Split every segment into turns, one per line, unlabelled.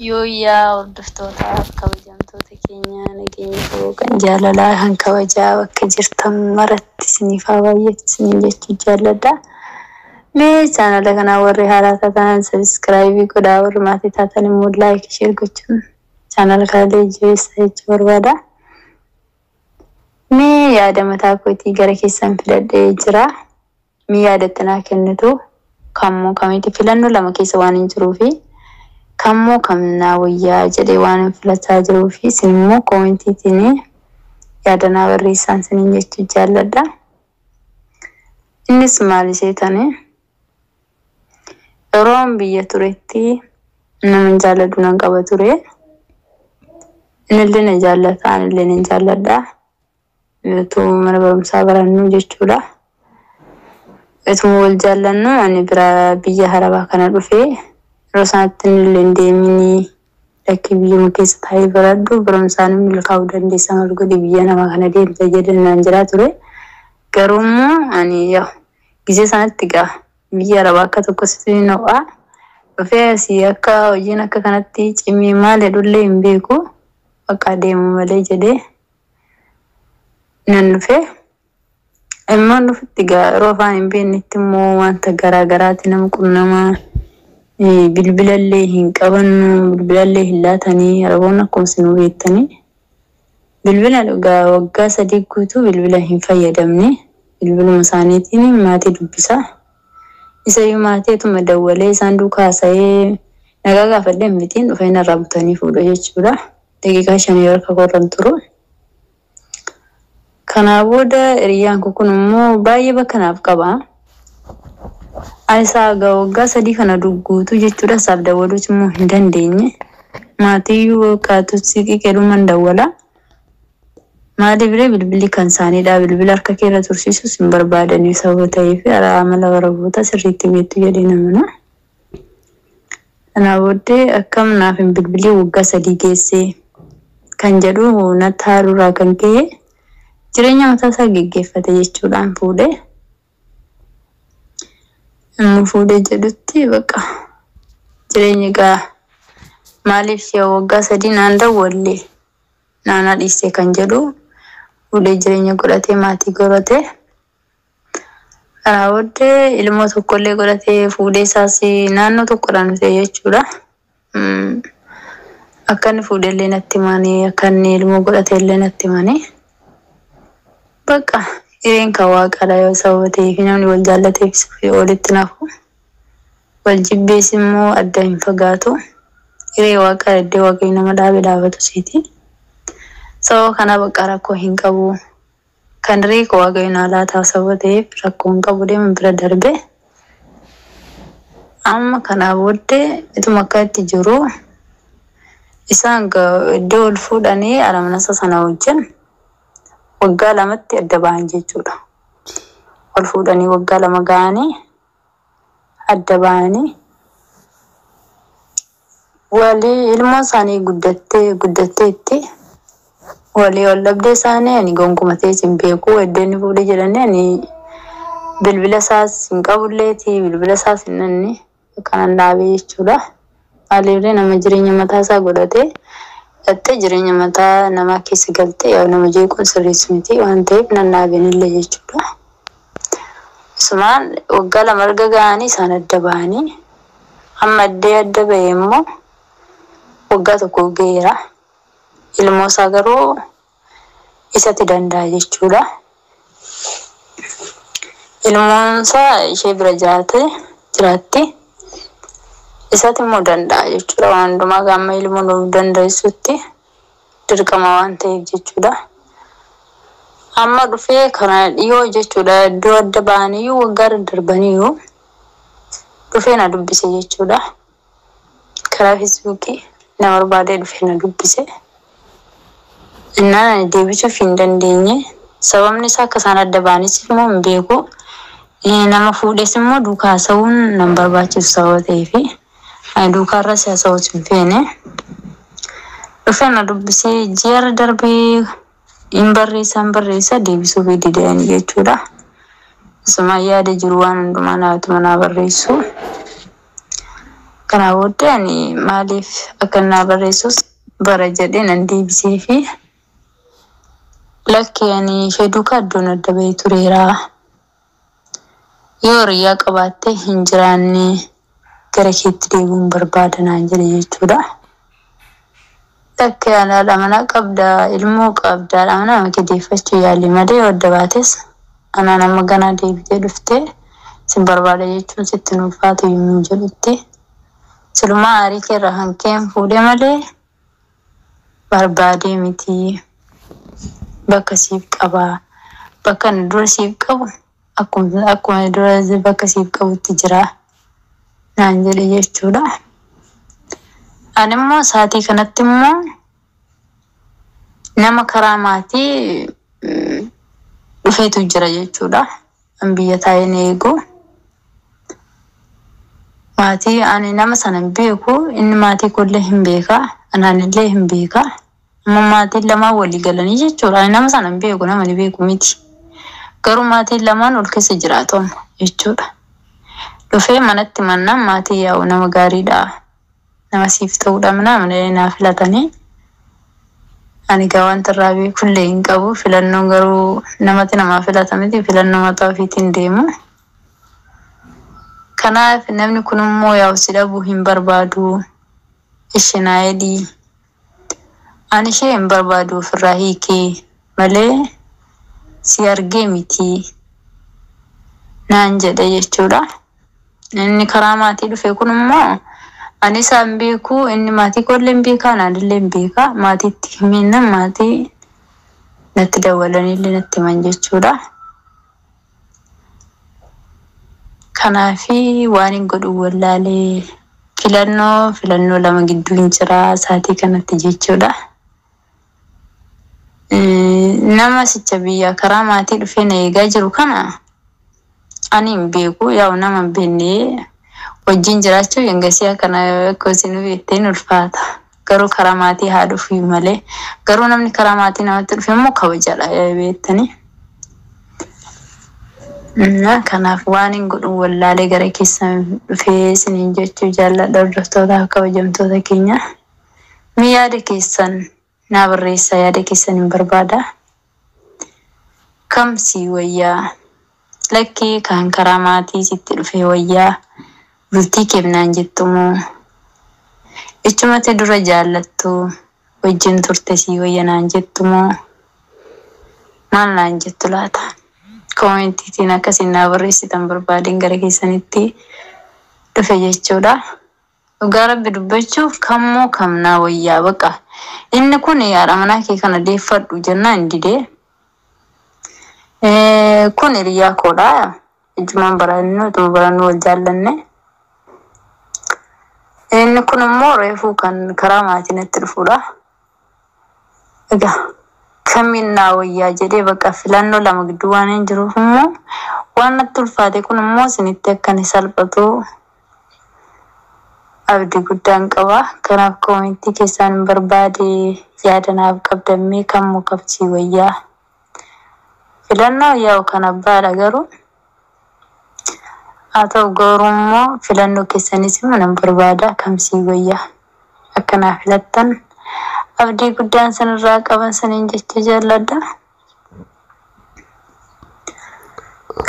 Yooyyaa hordoftoota kabajamtoota keenya, nageenya koo kan jaalalaa kan kabajaa bakka jirtan maratti isiniif haa baay'atu isiniin jechuu jaalladha. Mee chaanala kanaa warri haaraa taatan subscribe godhaa, warri maatii taatan immoo like, share gochuun chaanala kanallee jabeessaa jechuu barbaada. Mee yaada mataa kootii gara keessan filadhee jira. Mee yaadatti naa kennitu kammoo kamitti filannoo lama keessa waan hin jiruufi kammoo kam naa wayyaa jedhee waan hin filataa jiruu fi isin immoo commentiitiin yaada naa barreessaan isiniin jechuu jaalladha. Innis maal isheetani? Yeroon biyya turetti nama jaalladhu nan qaba ture. Innillee na jaallata, anillee nan jaalladha. Utuu mana barumsaa barannu jechuudha. Ituma wal jaallannu ani bira biyya Arabaa kana dhufee yeroo sanatti innillee hin deeminii, lakkii, biyyuma keessa taa'ee baradhu, barumsaan milkaa'uu dandeessa, maal godhi biyya namaa kana deemta jedhee naan jiraa ture. Garuu immoo ani yaa gizee sanatti gaa biyya Arabaa akka tokko sitti ho'a. Dhufee asii akka hojiin akka kanatti cimee maal jedhullee hin beeku. Bakka deemu malee jedhee nan dhufee. Immoo dhufutti gaa yeroo afaan hin beeknetti immoo wanta garaa garaati nama qunnamaa. Bilbilallee hin qabannu, bilbilallee hin laatanii Araboonni akkuma isin beektanii. Bilbila dhugaa waggaa 3 guutuu bilbila hin fayyadamne, bilbiluma isaaniitiin maatii dubbisa. Isayyuu maatiituma dawwalee isaan duukaa haasa'ee nagaa gaafadhee mitiin dhufee narraa butanii fuudhu jechuudha. Daqiiqaa 5 harka koorran turu. Kanaa booda hiriyyaan koo kun immoo baay'ee bakka naaf qaba. Ani isaa waggaa 3 kana guutuu jechuudha isaaf dawwaluus immoo hin dandeenye. Maatiiyyuu kaatutti qiqeedhuman dawwala. Maaliif ree, bilbilli kan isaaniidha. Bilbila harka keerra tursiisus hin barbaadanii sababa ta'eef amala Araboota sirriitti beektu jedhee namana. Kanaa booddee akkam naaf hin bilbilii waggaa 3 geessee kan jedhu natti haaluurraa kan ka'e jireenya mataa isaa geggeeffate jechuudhaan fuudhee. Immoo fuudhee jedhutti bakka jireenya gaa maaliif si'a waggaa 3 naan dawwalle naana dhiiste kan jedhu fuudhee jireenya godhatee maatii godhatee. Kanaa booddee ilmoo tokkollee godhatee fuudhee isaas naannoo tokkodhaan dhufe jechuudha. Akka inni fuudhellee natti himanii, akka inni ilmoo godhatellee natti himanii. Bakka hireen kan waaqaadha yoo sababa ta'eef namni wal jaallateef walitti nafu. Wal jibbees immoo adda hin fagaatu. Hiree waaqaa iddoo waaqayyo nama dhaabe dhaabatu siiti. Sababa kanaa bakka rakkoo hin qabu. Kan reeku waaqayyo naa laataa sababa ta'eef rakkoo hin qabu deema bira darbe. Amma kanaa booddee ituma akka itti jiru isaan iddoo ol fuudhanii alamnasa sana wajjin waggaa 2tti adda ba'an jechuudha. Ol fuudhanii waggaa 2 ga'anii adda ba'anii walii ilmoon isaanii guddattee guddatteetti walii ol dhabdee isaanii ani gonkumatee hin beeku. Iddoo inni fuudhee jedhanii ani bilbila isaas hin qabulleeti, bilbila isaas hin nanne kanan dhaabee jechuudha. Maaliifillee nama jireenya mataa isaa godhatee dhattee jireenya mataa namaa keessa galtee yaa nama jeequun sirriis miti waan ta'eef nan dhaabeenillee jechuudha. Isumaan waggaa 2 erga ga'anii isaan adda ba'anii amma addee adda ba'e immoo waggaa 1 ga'eera. Ilmoo isaa garuu isatti danda'a jechuudha. Ilmoon isaa ishee bira jiraate jiraatti. Isatti immoo danda'a jechuudha. Waan hundumaa gaama ilmoon of dandeessutti dirqama waan ta'eef jechuudha. Amma dhufee kana dhiyoo jechuudha. Iddoo adda ba'aniyyuu waggaa daddarbaniyyuu dhufee na dubbise jechuudha. Karaa Feesbuukii na barbaadee dhufee na dubbise. Innaan ani deebisuuf hin dandeenye. Sababni isaa akka isaan adda ba'anis immoo hin beeku. Nama fuudhes immoo duukaa haasa'uun nan barbaachisu sababa ta'eefi ani duukaarras haasa'uus hin feene. Dhufee na dubbisee ji'a darbee hin barreessa hin barreessa deebisuuf didanii jechuudha. Isumaan yaada jiru waan hundumaa naatuma naa barreessu. Kanaa booddee ani maaliif akka naa barreessus bara jedhee nan deebisee fi lakki ani ishee duukaa iddoon adda bahee tureera. Yoo hiriyaa qabaattee hin jiraanne gara keetti deebi'uun barbaada naan jedhe jechuudha. Lakki ani haadha manaa qabda, ilmoo qabda, haadha manaa kee deeffachuu yaali malee yoo adda baates anaan amma ganaa deebitee dhuftee sin barbaada jechuun sitti hin ulfaatu yommuu jedhutti silumaa aarii kee irraa kan ka'een fuudhee malee barbaadee miti, bakka siif qabaa, bakka ani dura siif qabu akkuma dura bakka siif qabutti jira naan jedhe jechuudha. Ani immoo sa'aatii kanatti immoo nama karaa maatii dhufeetu jira jechuudha. An biyya taa'een eegu. Maatii ani nama sana hin beeku, inni maatii koollee hin beeka, anaanillee hin beeka. Amma maatiin lamaan walii galanii jechuudha. Ani nama sana hin beeku, nama ni beeku miti. Garuu maatiin lamaan ol keessa jiraatu amma jechuudha. Dhufee manatti mannaan maatii yaa'u nama gaariidha. Nama siif ta'uudha mana mana naa filatanii. Ani egaa wanta irraa beekullee hin qabu. Filannoon garuu namatti namaa filata miti, filannoo mataa ofiitiin deemu. Kanaaf namni kun immoo yaa'u si dhabuu hin barbaadu. Ishee naa jedhi. Ani ishee hin barbaadu, ofirraa hiikee malee si argee miti naan jedhe jechuudha. Inni karaa maatii dhufe kun immoo ani isa hin beeku, inni maatii koollee hin beeka, anaallee hin beeka. Maatiitti himeenna maatii natti dawwalanillee natti himan jechuudha. Kanaafi waan hin godhu wallaalee filannoo lama gidduu hin jira sa'aatii kanatti jechuudha. Nama sicha biyya karaa maatii dhufee na eegaa jiru kana ani hin beeku, yaa'u nama hin beekne wajjin jiraachuu hangasii akkana akka isin beekteen ulfaata. Garuu karaa maatii haa dhufu malee, garuu namni karaa maatii namatti dhufe immoo kabajaadha beektanii. Kanaaf waan hin godhu wallaalee gara keessan dhufee isiniin jechuu jaalladha, hordoftootaa fi kabajamtoota keenya. Mi yaada keessan naa barreessaa, yaada keessan hin barbaada. Kam sii wayyaa? Lakkii kan karaa maatii sitti dhufe wayyaa, bultii keef naan jettumoo? Ichumatti dura jaallattu wajjin turte sii wayya naan jettumoo? Maal naan jettu laata? Koomentiitiin akkasiin naa barreessitan barbaadeen gara keessanitti dhufe jechuudha. Dhugaa rabbi dubbachuuf kammoo kam naa wayyaa baqa. Inni kun haadha manaa kee kana deeffadhu jennaan didee. Kun hiriyaa koodha. Ijjumaan barannu, utuma barannu wal jaallanne. Inni kun immoo reefuu kan karaa maatii natti dhufudha. Egaa kamiin naa wayyaa jedhee bakka filannoo lama gidduu waan hin jiruuf immoo waan natti ulfaate kun immoo isinitti akka inni salphatu abdii guddaan qaba. Kanaaf koomentii keessaan hin barbaade, yaada naaf qabdammee kammoo qabsii wayyaa. Filannoo yaa'u kan abbaadha, garuu haa ta'u garuu immoo filannoo keessanis immoo nan barbaada, kamsii wayyaa akka naa filattan abdii guddaan sanirraa qaban saniin jechuu jaalladha.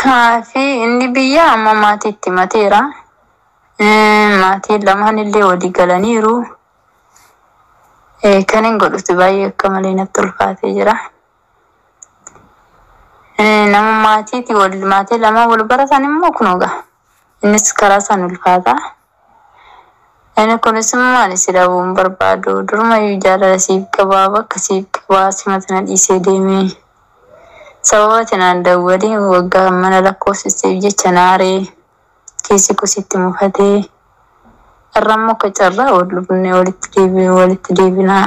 Kanaafi inni biyya amma maatiitti himateera. Maatiin lamaan illee walii galaniiru. Kan hin godhutti baay'ee akka malee natti ulfaatee jira. Nama maatiiti wal maatii lama wal baratan immoo kunoo ga'a. Innis karaa isaan ulfaata. Inni kunis immoo ani si dhabuu hin barbaadu. Durumayyuu jaalala siif qabaa, bakka siif qabaa, simata na dhiisee deemee. Sababa ati naan dawwaliin waggaa mana lakkoofsiseef jecha naaree keessi kositti mufatee irra immoo akka carraa wal dhufnee walitti deebiin walitti deebinaa.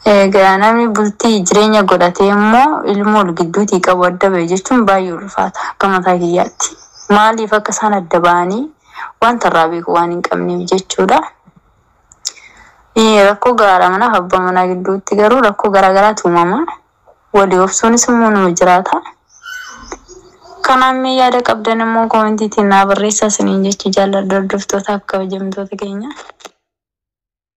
Egaa namni bultii jireenya godhatee immoo ilmoo wal gidduutii qabu adda ba'e jechuun baay'ee ulfaata akka mataa kiyyaatti. Maaliif akka isaan adda ba'anii wanta irraa beeku waan hin qabneef jechuudha. Rakkoo gaara manaaf abbaa manaa gidduutti garuu rakkoo garaagaraatu uumama. Walii obsuunis immoo nama jiraata. Kanaan mee yaada qabdan immoo koomentiitiin naa barreessaa isiniin jechuu jaalladha, hordoftootaaf kabajamtoota keenya.